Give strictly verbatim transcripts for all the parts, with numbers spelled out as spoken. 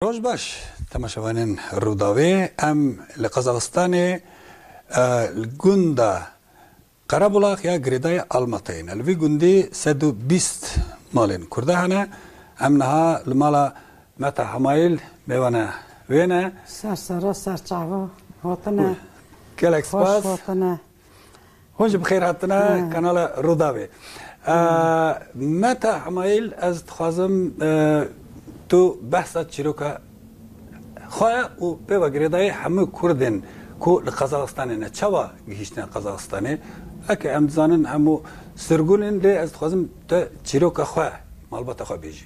Roj baş, temaşevanên Rûdawê. Em li Qazaxistanê, e, li gunda Qerebulaq ya girêdayê Almatayê ne. Li vî gundî sed û bîst malên Kurda hene. Em niha li mala Meta Hemayîl mêvana wê ne. Ser sera, ser çava hatine. Gelek spas. Hoş hatine. Hûn jî bi xêr hatine Ha. kanala Rûdawê. Ee, Meta Hemayîl, ez dixwazim, e, tu behsa çîroka xwe û pê ve girêdayî hemû Kurdên ku li Qazaxistanê ne, çawa gihîştine Qazaxistanê? Eke em dizanin hemû sirgûn in, lê ez dixwazim te çîroka xwe, malbata xwe bêjî.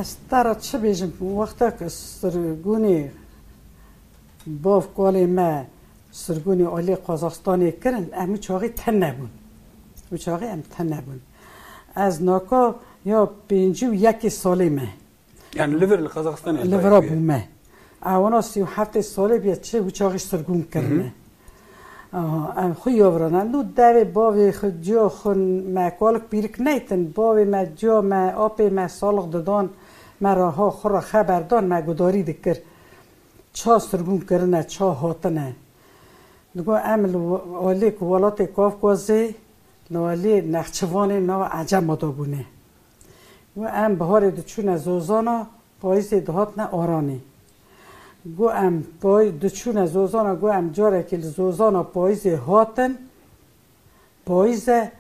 Ez te re çi bêjim? Wextek sirgûnê bav kalê me sirgûnê aliyê Qazaxistanê kirin, em wî çaxî tune bûn. Wî çaxî em tune bûn. Ez naka ya pêncî û yekê salê me. Yani li vir li Qazaxistanê Li vira bûme. Ewana sî û heftê salê bûye çi wî çaxî sirgûn kirine. Aha, em xwe yavrana. Nû devê bavê xwe, ciya xwe, me kalik pîrik neytin. Bavê me, ciya me, apê me salix didan, me re ha xwe re xeber dan, me gudarî dikir. Ça sirgûn kirine, ça hatine. Digo em li aliyê ku welatê Kafkazê, li aliyê Nexçivanê nava Ecema de bûne. Û em biharê diçûne zozana, payîzê dihatine aranê. Got em pay-, diçûne zozana, got em carekê li zozana payîzê hatin, payîz e,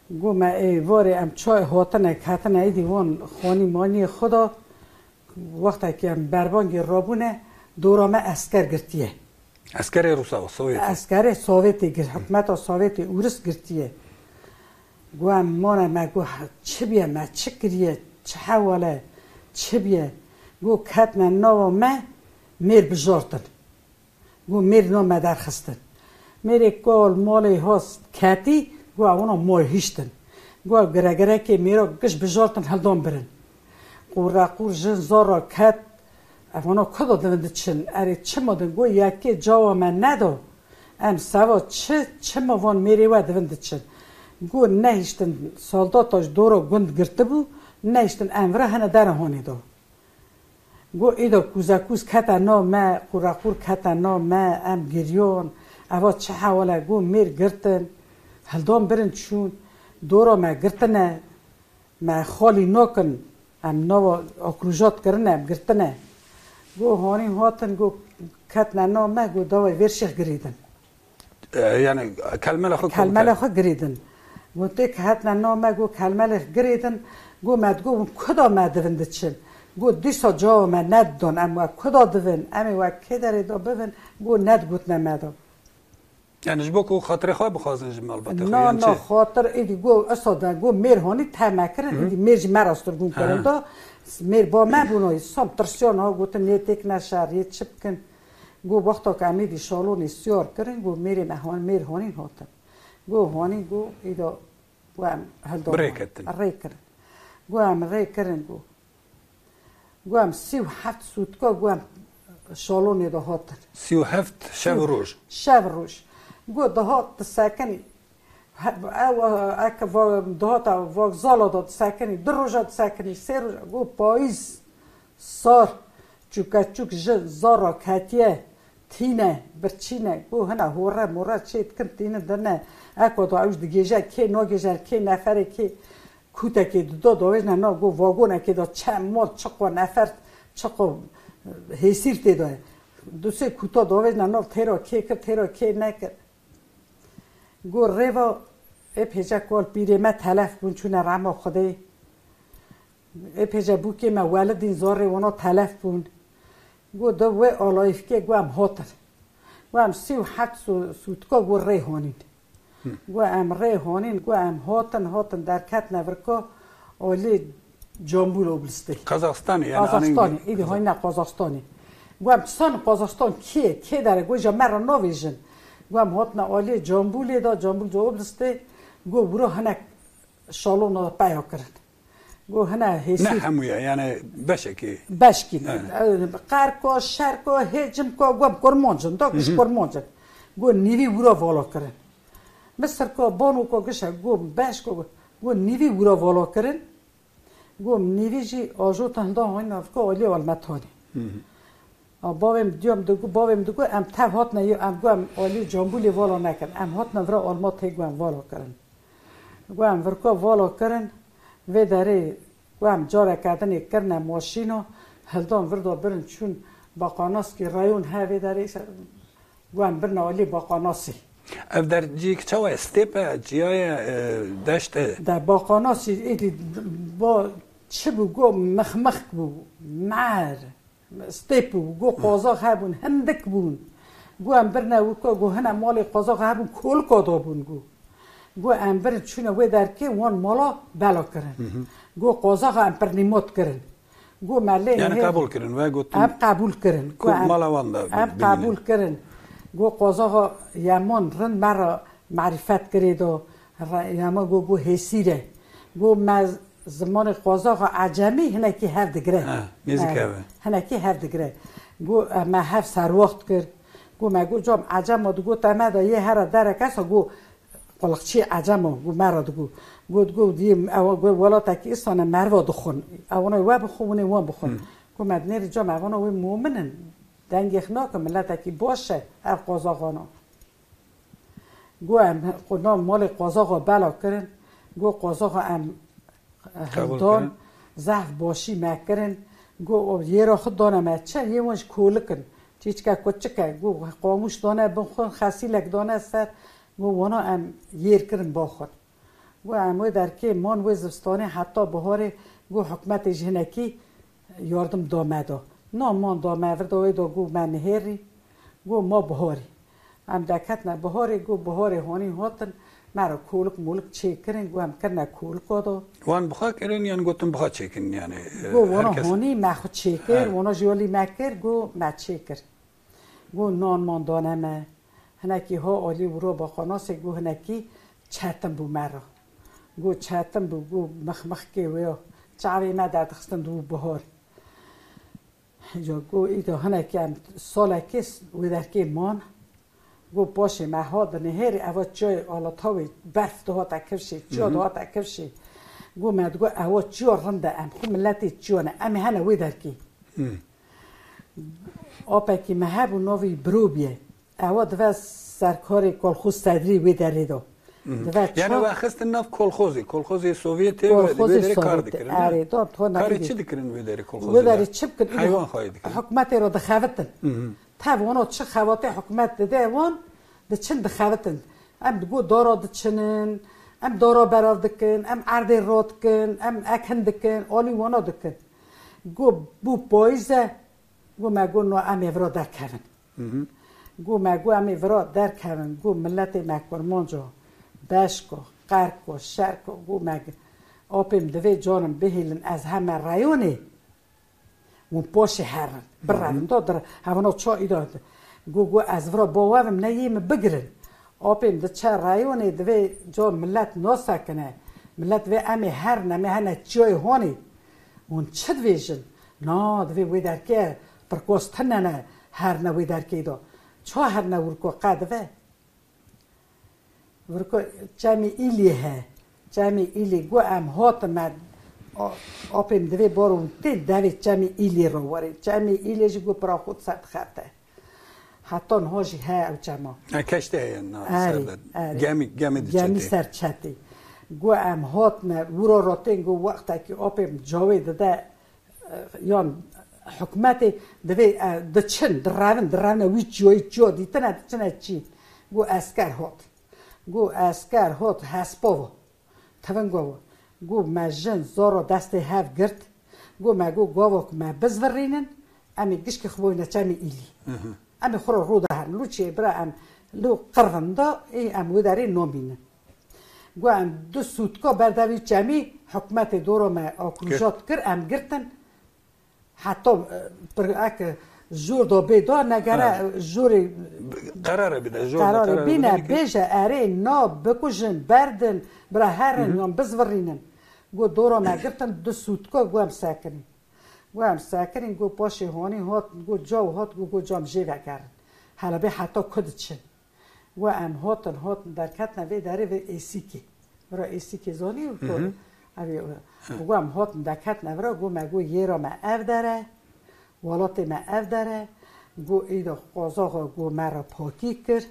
got me ê varê em çay hatine, ketine êdî wan xanî maniyê xwe de, wextekî em berbangê rabûne, dora me esker girtiye. Eskerê Rûsa, Sovyetê. Eskerê Sovyetê gir, hikûmeta Sovyetê Ûris girtiye. Got em mane me got çi bîye, me çi kiriye, çi hewale, çi bîye? Got ketine nava me, mêr bijartin. Got mêr nav me derxistin. Mêrê kal malê has ketî, got ewna mal hiştin. Got giregirekê mêra giş bijartin hildan birin. Qûreqûr jin zar ra ket, Ev hona ku da divin diçin? Erê, çima din? Got, yekê cawa me nedo. Em seva çi, çima van mêrê we divin diçin? Got, nehiştin, soldata ji dora gund girtibû, nehiştin em vira hene dera honê do. Got, îda kûzekûz kete nav me, qûreqûr kete nav me, em giriyon. Eva çi hewale? Got, mêr girtin, hildan birin çûn, dora me girtine. Me xalî nakin, em nava okrûjat kirine, em girtine. Got hanî hatin, got ketine nav me, got dawê vêr şêx girêdin. E, yani kelmela xwe Kelmela xwe girêdin. Got tê ki hetine nav me, got kelmelê girêdin. Got me digot hûn kuda me divin diçin. Got dîsa cawa me nedidon, em we kuda divin, em ê we kê derê da bivin, got nedigotine me da. Yani ji bo ku xatirê xwe bixwazin ji malbatê xwe, Na, yan na, çi? Xatir êdî got, esa de got mêr honî teme kirin, Hı hı. êdî mêr ji me re sirgûn Ha. kirin da, mêr ba me bûno, sam tirsiyon ha, gotin yê têk neşer, yê çi bikin. Got wexta ku em êdî şalonê siyar kirin, got mêrê me hon-, mêr honîn hatin. Got honî, got êda, got em hilda Bi rê ketin. Rê kirin. Got em rê kirin, got. Got em sî û heft sûtka got em şalonê de hatin. Sî û heft şev û roj. Şev roj. Got dihat disekinî. He, ew, eke va-, dihata vokzala de disekinî, du roja disekinî, sê roja, got payîz, sar, çûkeçûk ji zara ketiye, tîne, birçîne, got hina hore more çê dikin tînin dine. Eko da ew ji digêje kê nagêje, kê neferê kê Kûtekê dida dawêjne na, got vagonekê de çend mal, çiqo nefer, çiqo, e, hêsîr tê de ye. Du sê kûta dawêjne nav, têra kê kir, têra kê nekir. Got rêva ê pêce kal pîrê me telef bûn, çûne rehma Xwedê. Ê pêce bûkê me welidîn zarê wana telef bûn. Got di wê alayîfkê got em hatin. Got em sî û heft sû-, sûtka got rê honîn. Got em rê honîn, got em hatin, hatin derketine virka alî Cambûl Oblistê. Qazaxstanê, yani Qazaxstanê, anî- îdî hayne Qazaxstanê. Got em çisan Qazaxstan kê, kê dere, got ja me re navêjin. Got em hatine alî Cambûlê de, Cambûl Oblistê, got wira hinek şalona de peya kirin. Got hine hêsî. Ne hemû ye, yani beşekî. Beşkî ne. Evet. Qerko, şerko, hêcimko, got em kurmanc in, da giş Hı hı. kurmanc in. Got nîvî wira vala kirin. Misirko, banoko giş e, got beşko, got nîvî wira vala kirin. Go min nîvî jî ajotin hilda hanî navka alî Almetanî. A bavê min diya min digo, bavê min digo, em tev hatine yê, em go em alî Cambûlê vala nekin. Em hatine vira Almatê go em vala kirin. Go em virka vala kirin, vê derê go em careke dinê kirine maşîna, hildan virda birin çûn Baqanaskî reyon he vê derê, go em birine alî Baqanasî. Ev der cîk çawa ye? Stêp e, ciya ye, e, deşt e? De Baqanasî êdî bo çi bû, go mixmix bû, mer, stêp bû, go qozax hebûn, hindik bûn. Go em birine wika, go hine malê qozax hebûn, kolika da bûn, go. Go em birin çûne wê derkê, wan mala bela kirin. Go qozaxa em pirnîmot kirin. Go me lê Yani nihêr qebûl kirin, we gotin, em qebûl kirin. Ku Go em, mala wan da em bimînin. Qebûl kirin. Go qozaxa yeman rind me re marîfet kirê do. Re-, yema go, go hêsîr e. Go me zimanê qozaxa ecemî hinekî hev digire. Ha, nêzik Evet. Hev e. Hinekî hev digire. Go, e, me hev serwaxt kir. Go me go cam ecema digot, te me de yê here derek esa go Quliqçî ecem o, gu me re digu. Got, got, diyê ew, got, welatekî îsane merva dixwin. Ewana we bixwin, winê wan bixwin. Ku me dinêrî cam, ewana wê mumin in. Dengê xwe nake, miletekî baş e, ev qozaxana. Gu em, qo nav malê qozaxa bela kirin. Gu qozaxa em Qebûl hildan, kirin. Zehf başî me kirin. Got, o yê ra xwe dane me çi? Yê wan ji kolik in. Çîçke kuçik e. Got, qamûş dane bin xwe, xesîlek dane ser. Got, wana em yêr kirin ba xwe. Got, em wê derkê man wê zivistanê heta biharê, got, hikûmetê ji hinekî yardim da me da. Na man da me vir da wê da got me nihêrî. Got, ma biharî. Em derketine biharê, got, biharê hanî hatin, me re kolik molik çêkirin, got, em kirine kolika da. Wan bixa kirin yan gotin bixa çêkin yani? E, Got, wana herkes hanî me xwe çêkir, Evet. wana jî alî me kir, got, me çêkir. Got, nan man dane me. Hinekî ha alî wiro Baqanasê, got, hinekî çetin bû me re. Got, çetin bû, got, mixmixkê wê ya. Çavê me derdixistin dibû bihar. Ya got, îda hinekî em salekê s-, wê derkê man. Got, paşê me hat dinihêrî, eva çiyayê Alatawê berf dihate kifşê, çiya Hı hı. dihate kifşê. Got, me digot, ewa çiya rind e, em xwe miletê çiya ne, em ê hene wê derkê. Hı. Apekî me hebû, navê wî Birobî ye. Ewa dive serkarê kolxoz Sedrî wê derê de. Hı hı. Dive Yani çar we xistin nav kolxozê, kolxozê Sovyetê ve Kolxozê wê derê kar Sovyetê, dikirin, ha? Erê, da, to Karê nerî çi dikirin wê derê kolxozê Wê de? Derê çi bikin? Heywan xwayê dikirin. Hikûmetê re dixevitin. Hı hı. Tev wana çi xebatê hikûmet dide wan, diçin dixevitin. Em digo dara diçinin, em dara berav dikin, em erdê ro dikin, em ekin dikin, alî wana dikin. Go bû payîz e, go me go no em ê vira derkevin. Hı hı. Go me go em ê vira derkevin, go miletê me kurmanco, beşko, qerko, şerko, go me g-, apê min divê canim bihêlin ez heme reyonê. Hûn paşê herin, Hı hı. birevin, da dir, hevana ça îda. Go, go, ez vira bawevim, ne yê min bigirin. Apê min diçe reyonê, divê ca milet nasekine. Milet vê em ê herin, em ê hene çiyayê honê. Hûn çi dibêjin? Na, divê wê derkê pirkos tine ne, herine wê derkê de. Ça herine wirko qe dive? Virko Çemî Îlî he. Çemî Îlî got, em hatime, a-, apê min divê baro hûn tên devê Çemî Îlî re werê. Çemî Îlî jî got, pira xwe ser dixebite. Heta niha jî heye ew çema. E, keştê heye na Erê, ser de. Erê. Gemî, gemî diçe Gemî tê. Ser çetê. Got, em hatime, wira re tên, got, wextekî apê min cawê dide, yan hikûmetê divê, e, diçin, direvin, direvine wî çiyoyî çiyo dîtine, diçine çî. Got esker hot. Got esker hot, hespa vo. Tivin go vo. Got me jin zaro destê hev girt. Got me got gavo ku me bizvirînin, em ê gişkê xwe boyne Çemî Îlî. Hı hı. Em ê xwe ro rû de herin. Lû çiyê bira em lû qirvin da, ê em wê derê nomînin. Got em du sûtka berdevî çemî, hikûmetê dora me akrûjat kir, em girtin. Heta, e, pir-, ek jor da bê da, negere Ha. jorê Qerarê bide, jor da qerarê qerarê bîne, bide ki bêje erê na bikujin, berdin, bira herin, Hı hı. yan bizvirînin. Got dora me girtin, du sûtka, got em sekinî. Got em sekinî, got paşê honî hot, got caw hot, got, got cam jê vegerin. Hele bê heta ku diçin. Got em hotin, hotin derketine vê derê vê êsîkê. Vira êsîkê zanî û Hı hı. Ev ê, got em hatin deketine vira, got me got yêra me ev der e, welatê me ev der e, got îda qazaxa got me re pakî kir,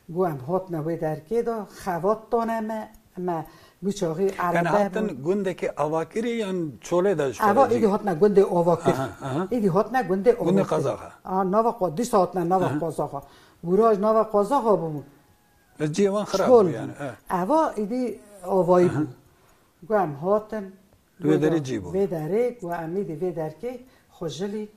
got em hatine wê derkê de, xebat dane me, me bi çaxî Yani erebe hatin bûn. Gundekê avakirî yan çolê de ji Eva xwe re îdî cî? Hatine gundê avakir. Aha, aha. Îdî hatine gundê Gundê avakir. Qazaxa. A, nava Qa-, dîsa hatine nava Aha. Qazaxa. Wira ji nava Qazaxa bû. Ciyê wan xirab Çol bû bû. Yani. Evet. Eva îdî avayî bû. Got em hatin. Li wê derê cî bû. Vê derê, got em îdî vê derkê xwe jilî,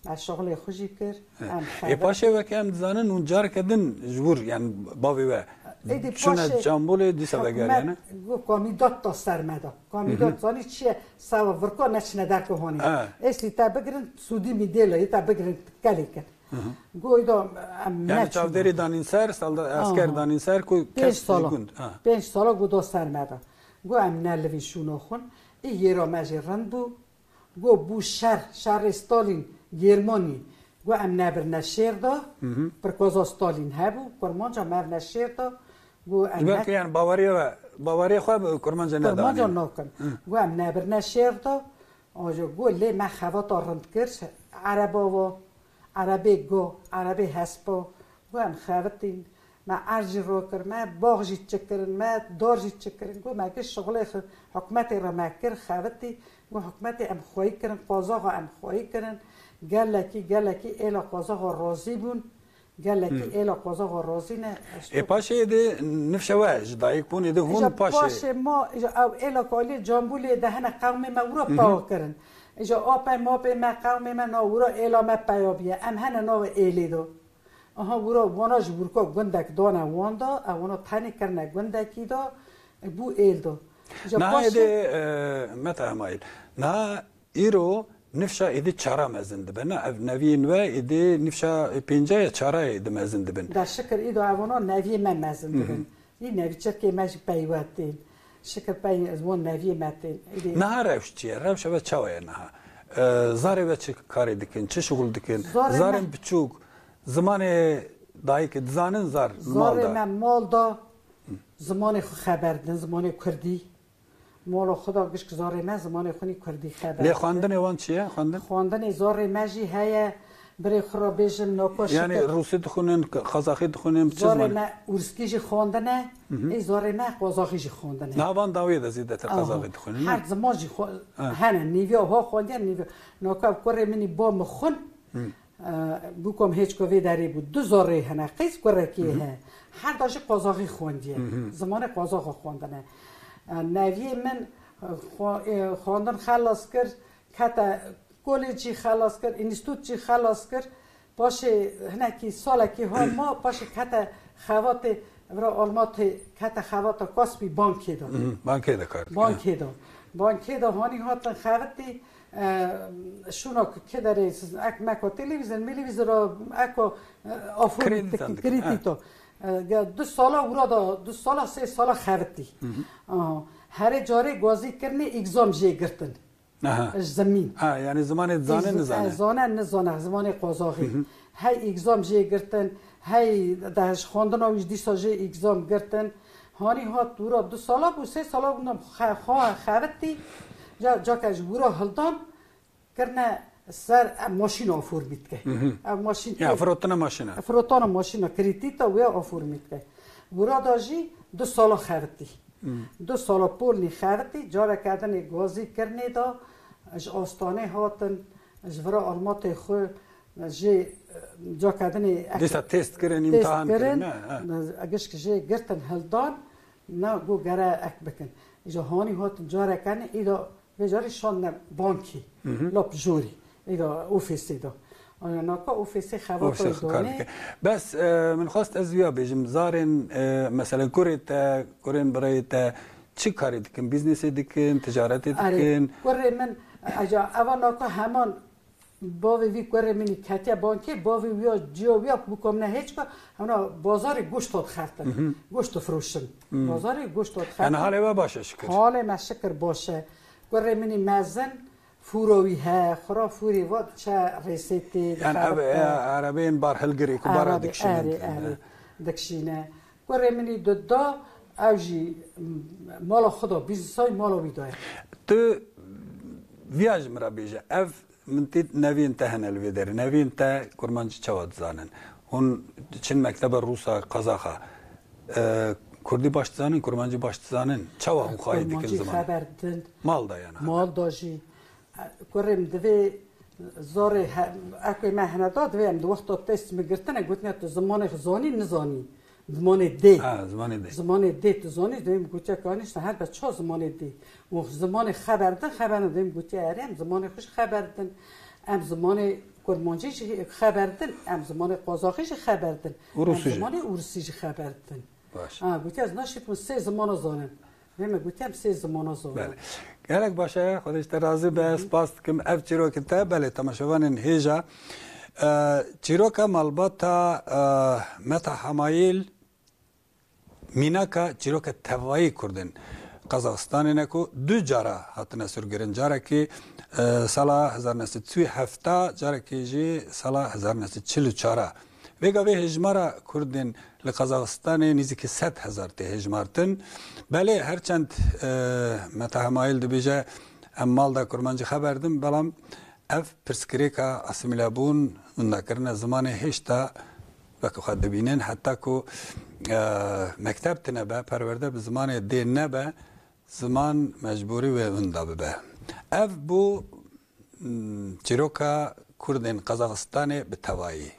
me şixulê xwe jî kir, Evet. em Ê xebir. Paşê weke em dizanin hûn careke din ji wir, yani bavê we Êdî çûne paşê Çambolê dîsa hikûmet vegeriyane? Got kamîdat da ser me da. Kamîdat zanî çi ye? Sewa virka neçine derke honê. Evet. Êstî te bigirin, sûdî mî dê lê te bigirin, kelê kin. Got îda em Yani neçûne. Çavdêrê danîn ser, salda esker Aha. danîn ser ku Pênc kes ji sala. Gund. Ha. Pênc sala got da ser me da. Got em nelivîn şûna xwin. Ê yêra me jî rind bû. Got bû şer, şerê Stalin, Germanî. Got em nebirine şêr da. Pirkoza Stalin hebû, kurmanca me evine şêr da. Got em Ji ber ne- ku yani baweriye ve, baweriye xwe bi kurmanca Kurmanca nedanîne. Nakin. Got em nebirine şêr da. Ajo got lê me xevata rind kir, ereba va, erebê go, erebê hespa. Got em xevitîn, me erd jî ro kir, me bax jî çi kirin, me dar jî çi kirin. Got me giş şixulê xi-, hikûmetê re me kir, xevitî. Got hikûmetê em xweyî kirin, qazaxa em xweyî kirin. Gelekî, gelekî êla qazaxa razî bûn. Gelekî êla qazaxa razî ne. Ê paşê êdî nifşe we ji dayik bûn, êdî hûn Îja paşê. Paşê ma, îja ew êla kalê Cambûlê de hene qewmê me wira pawa kirin. Îja apê mapê me qewmê me na wira êla me peya biye. Em hene nava êlê de. Aha wira wana ji wirka gundek dane wan da, ew wana tenê kirine gundekî da, bû êl da. Îja Niha paşê êdî, e, Mete Hemaîl. Niha Îro nifşa êdî çara mezin dibe. Na ev neviyên we êdî nifşa pênca ya çara êdî mezin dibin. Da şikir îdo evana neviyê me mezin dibin. Î nevîçerkê me jî peywe tên. Şikir pey ez wan neviyê me tên. Êdî Niha rewş çi ye? Rewşa we çawa ye niha? Ee, zarê we çi karê dikin? Çi şixul dikin? Zarê me Zarên biçûk, zimanê dayikê dizanin zar mal Zarê da? me mal da zimanê xwe xeber din, zimanê kurdî. Mala xwe da gişk zarê me zimanê xwe nî kurdî xeber Lê dike. Xwendinê wan çi ye? Xwendin? Xwendinê zarê me jî heye, birê xwe re bêjim nako Yani şikir. Rûsî dixwînin, Qazaxî dixwînin, çi Zarê ziman? Me ûrskî jî xwendine, ê zarê me qazaxî jî xwendine. Niha van dawiyê de zêdetir Aha. Qazaxî dixwînin, ne? Her ziman jî xwe Ha. hene, nîviya ha xwendiye, nîviya. Naka kurê min î ba min xwin, Ee, bûkom hêçko vê derê bû. Du zorê hene, qîz kurekî he. Her da jî qazaxî xwendiye. Zimanê qazaxa xwendine. Ee, neviyê min, e, xwe-, e, xwendin xelas kir, kete kolêcî xelas kir, înstîtût jî xelas kir. Paşê hinekî salekî hol ma, paşê kete xevatê vira Almatê, kete xevata Kaspî bankê de. Bankê de kar dike. Bankê de. Bankê de hanî hatin xevitî, e, şûna ku kê derê siz ek meko televîzyon, melevîzyon ra eko, e, afûrî Kredî tiki, tan dikin, kredî ha. to. E, ge-, du sala wira da, du sala, sê sala xevitî. Aha. Herê carê gazî kirinê îgzam jê girtin. Aha. Ji zemîn. Ha, yani zimanê zane Îz-, nizane. e, zane nizane, zimanê qazaxî. Hey îgzam jê girtin, hey de ji xwendina wî ji dîsa jê îgzam girtin. Hanî hat wira du sala bû, sê sala bû, nam xe-, xwe xevitî, ca, cake ji wira hildan, kirine ser, e, maşîna afûrmî dike. Ev maşîn Ya, tê- firotine maşîna. Firotana maşîna, kredîta wê afûrmî dike. Wira da jî du sala xevitî. Du sala polnî xevitî, careke dinê gazî kirinê da, ji astanê hatin, ji vira Almatê xwe, jê, e, cake dinê ek- Dîsa test kirin, test îmtihan kirin, kirin, ne? Ha. Gişk jê girtin hildan, na got gere ek bikin. Îja hanî hatin careke ne, îda vê carî şandine bankî, lap jorî, îda ofîsê da. Aya naka ofîsê xebatayê Ofîsê kar danê. dike. Bes, e, min xwest ez wiya bêjim, zarên, e, mesela kurê te, kurên birayê te çi karê dikin? Bîznesê dikin, ticaretê Erê, dikin? kurê min, aca, eva naka heman Bavê vî kurê min î ketiye bankê, bavê wî ya ciya wî ya ku bikom ne hêçka, hewna bazarê goşt hat xertin. Goşt difiroşin. Bazarê goşt hat xertin. Yani halê we baş e şikir. Halê me şikir baş e. Kurê min î mezin, fûra wî he, xura fûrê va diçe rêsêtê, Yani ev, e, erebeyên bar hilgirê ku bara Erebe-, dikişînin. erê, erê, dikişîne. Kurê min î duda, Ew jî, m, mala xwe da, bîst say mala wî daye. Tu viya ji min re bêje, ev min tê neviyên te hene li vê derê. Neviyên te kurmancî çawa dizanin? Hûn çin mektebe rûsa, qazaxa. E, kurdî baş dizanin, kurmancî baş dizanin? Çawa hûn xwayî dikin Kurmancî ziman? Xeber didin. Mal da yana. Mal da jî. Kurê min divê zorê he-, ekê me hene da, divê em di wexta testê min girtine, gotine tu zimanê xwe zanî, nizanî. Zimanê dê. Ha, zimanê dê. Zimanê dê tu zanî, divê min gotiye kanîşte her be ça zimanê dê. Û zimanê xeber din, xeber din, divê min gotiye erê, em zimanê xwe jî xeber din. Em zimanê kurmancî jî xeber din, em zimanê qazaxî jî xeber din. Û Em rûsî jî. Zimanê ûrisî jî xeber din. Baş. Ha, gotiye ez naşî tu sê zimana zanin. Vê me gotiye em sê zimana zanin. Belê. Gelek baş e, Xwedê ji te razî be, spas dikim. Ev çîrokên te, belê, temaşevanên hêja. E, çîroka malbata, e, Meta Hemayîl, mînaka çîroka tevayî Kurdên Qazaxistanê ne ku du cara hatine surkirin. Carekî, e, sala hezar neh sed sî û heft, carekî jî sala hezar neh sed çil û çar. Vêga vê hejmara Kurdên li Qazaxistanê nîzîkî sed hezar tê hejmartin. Belê, her çend, e, Meta Hemayîl dibêje, em mal da kurmancî xeber din, belam ev pirsgirêka asîmîlebûn, windakirina zimanê hêşta weke xwe dibînin, heta ku, e, mekteb tine be, perwerde bi zimanê dê nebe, ziman mecbûrî wê winda bibe. Ev bû, m, çîroka Kurdên Qazaxistanê bi tevayî.